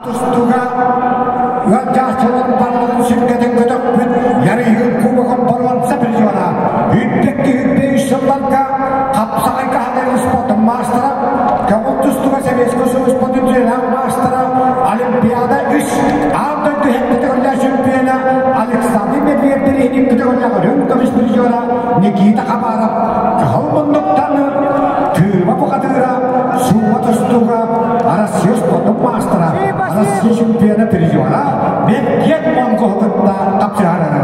Тустууга ыалдьааччылар барыларын сүргэтин көтөхпүт Ярыгын Кубогын боруонса призера, үрдэкки үрдэ үс сылларга хапсаҕай хаһаайын спортун маастара, көҥүл тустууга Советскай Союз потенциалаах маастара, Олимпиада үс аан дойду һэттэтигиллээх чемпиона Александр Медведев бирииһин көтөҕүллэх үрүҥ көмүс призера Никита Хабаров кыһыл муннуктан Тыыба бухатыыра, Суума тустууга Россия спортун маастара, Россия чемпиона призера Беккет Монгоһу кытта тапсыһарара.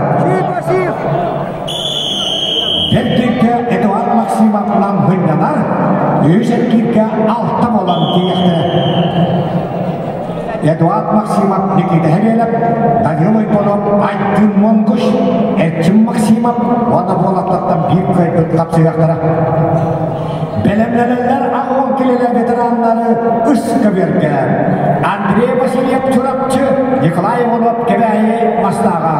Эркииргэ Эдуард Максимов намһыннанар, үс эркииргэ алта буолан тиийэхтэрэ. Эдуард Максимов, Никита Херелев, Данил Уйбонов, Айдын Монгуш, Эрчим Максимов уонна буолаттартан биир кыайбыт тапсыахтара. Бэлэмнэнэллэр аҕуон килэлэ ветераннары үс көбүөргэ. Андрей Васильев Чурапчы, Николай Иванов Кэбээйи Мастааҕа.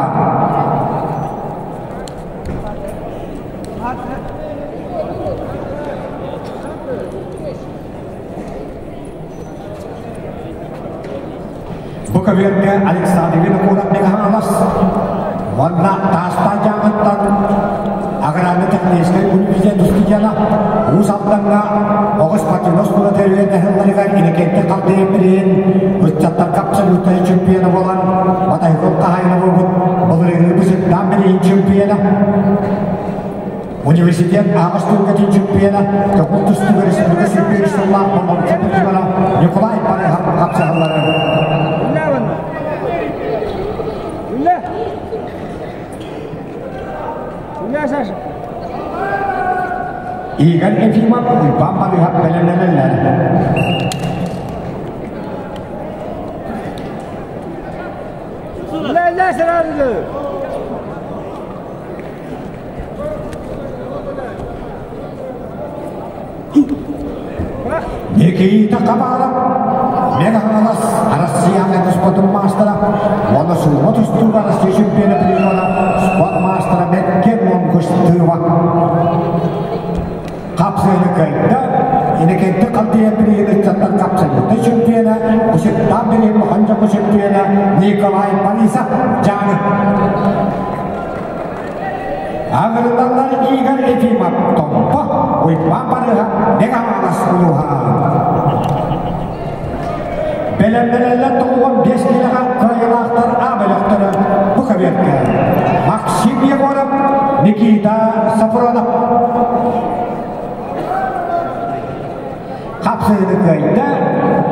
Бу көбүөргэ Александр Винокуров Михайлов уонна Таастаах дьааҥыттан аграрно-техническэй университет устудьуона Уус Алдаҥҥа оҕус спортивнай оскуола тэрийэн ыһылларыгар Иннокентий Халдеев билигин ыччаттарга абсолютнай чемпиона буолан Батайгыл хаһаайына буолбут былырыыҥҥы бысыктаан билигин чемпиона Университет аҕыс түөргэтин чемпиона, Көкүл тустууга республика сүүрбэ сыллаах боломчу Николай Барыһов хапсыһаллары. Игорь Ефимов, Уйбаан Барыһов бэлэмнэнэллэр. Никита Хабаров, Мегаполос Россияны спортун маастара уонна суума тустууга Россия чемпиона призера спорт маастара Мекке Монгуштыва хапсыыны кыайда. Инекенти Халтыйа билигин ыччаттар хапсыйбыта чемпиона, Куситтан билигин Хонжоку чемпиона Николай Борисов Дьааҥы. Агырыталлар Игорь Ефимов Томпо, Уйбаан Барыһа Мегаполос улууһа. Бэлэмнэнэллэр 95 киилэҕэ кыайыылаахтар А бөлөхтөрө бу көбүөргэ. Максим Егоров, Никита Сафронов. Хапсыыны кыайда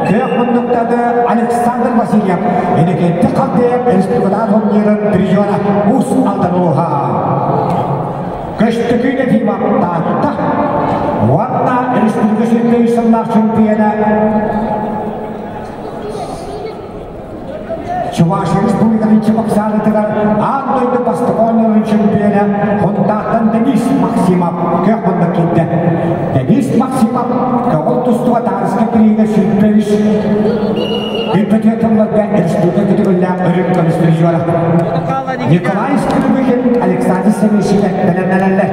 күөх муннуктады Александр Васильев, Иннокентий Халдеев республикатааҕы турнирын призера Уус Алдан улууһа. Көстөкүүн Ефимов Таатта уонна республика сүүрбэ үс сыллаах чемпиона Чувашия Республикатын Чебоксарытыгар аан дойду бастакы оонньуурун чемпиона Хонтаахтан Денис Максимов көх муннук киирдэ. Денис Максимов көҕүл тустууга таарыска бириигэ 23 Бүппүтүө тылларга республика көтүгүллээх өрүк көмүс призера. Николай Скрыбыкин, Александр Семенщиков бэлэмнэнэллэр.